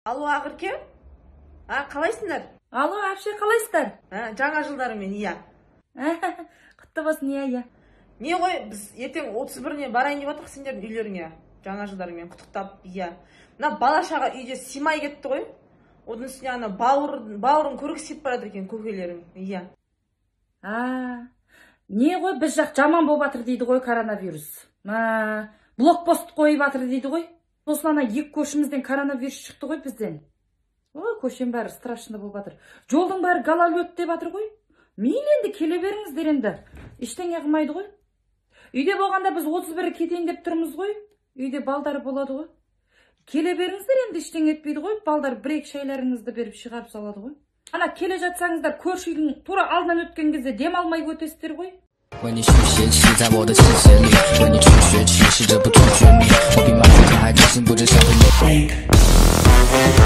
Алло, Ақерке, а қалайсыңдар? Алло, әпше, қалайсыздар? А, жаңа жылдарымен, иә. Құтты болсын, иә. Не ғой, біз ертең 31-іне барайын деп жатырмық сендердің үйлеріңе, жаңа жылдарымен құттықтап, иә. Мына бала шаға үйде сыймай кетті ғой, оның үстіне ана бауырын көргісі келіп бара жатыр екен көкелерің, иә. А, не ғой, біз жақ жаман болып жатыр дейді ғой коронавирус. Мә, блокпост қойып жатыр дейді ғой. Сосын ана екі көршімізден коронавирус шықты ғой бізден. Ой, көшенің бәрі страшно болып жатыр. Жолдың бәрі гололед деп жатыр ғой. Мейлі енді, келе беріңіздер енді. Ештеңе қылмайды ғой. Үйде болғанда біз 31-і кетейін деп тұрмыз ғой. Үйде балдар болады ғой. Келе беріңіздер енді, ештеңе етпейді ғой. Балдар бір-екі шайларыңызды беріп шығарып салады ғой. Ана келе жатсаңыздар, көрші үйдің тура алдынан өткен кезде дем алмай өтесіздер ғой. 为你续写起在我的视线里，为你去学习，试着不拒绝你。我比马斯克还开心，不只想和你。